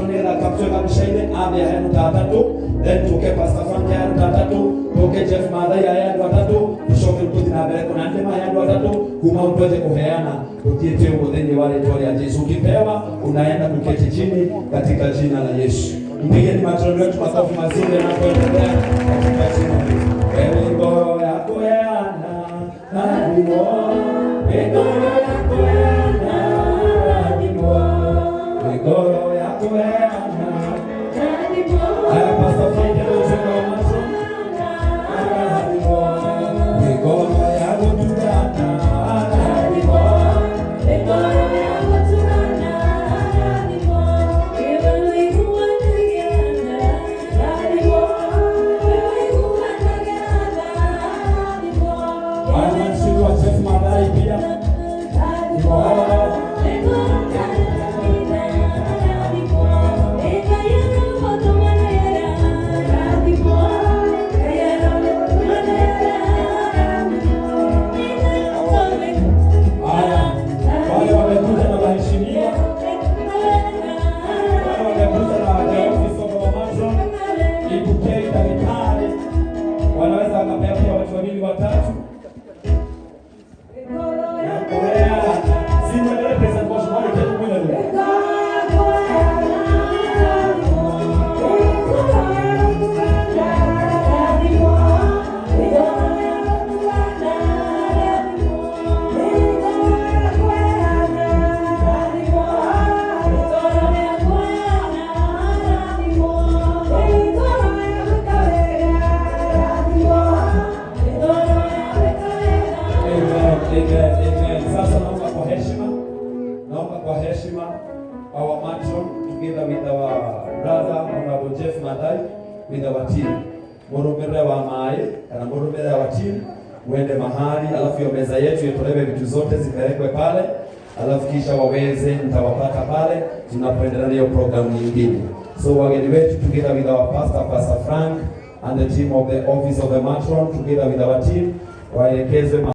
Nĩgetha kapture kambica-inĩ ambe ahe andũ ta atatũ, then tũke Pastor Frank ahe andũ ta atatũ, tũke Jeff Mathai ahe andũ atatũ, tũcoke tũthiĩ na mbere kuna ndĩ mahe andũ atatũ, kuma hau tuanze kuheana tuthiĩte ũguo thĩinĩ wa rĩtwa rĩa Yesu. Ukipewa unaenda kuketi chini katika jina la Yesu. Mpigeni matroni wetu makofi mazuri yanapoendelea katika jina la Yesu. Wewe ngoro ya kuheana rathimwo, ngoro ya kuheana rathimwo, ngoro ya kuheana. Haya, Pastor Frank ndio wa matron. Rathimwo, ngoro ya gũtungata rathimwo. Ngoro ya gũtugana rathimwo, ĩwe rathimwo, ĩwe rathimwo. Haya, mheshimiwa Jeff Mathai pia. Rathimwo, rathimwo, rathimwo, Haya, wale wamekuja na waheshimiwa, wale wamekuja na the office of our matron, Ibukei daktari, wanaweza wakapea pia watu wawili watatu. Ya kuheana. Si muendelee presentation, wale kitu mwingine leo. Amen, amen, amen. Sasa naomba kwa heshima, naomba kwa heshima our matron together with our brother Honorable Jeff Mathai with our team, mũrũmĩrĩre wa maĩ kana mũrũmĩrĩre wa team uende mahali, alafu hiyo meza yetu itolewe, vitu zote zipelekwe pale, alafu kisha waweze mtawapata pale tunapoendelea na hiyo programu nyingine. So wageni wetu together with our pastor, Pastor Frank, and the team of the office of the matron together with our team waelekezwe.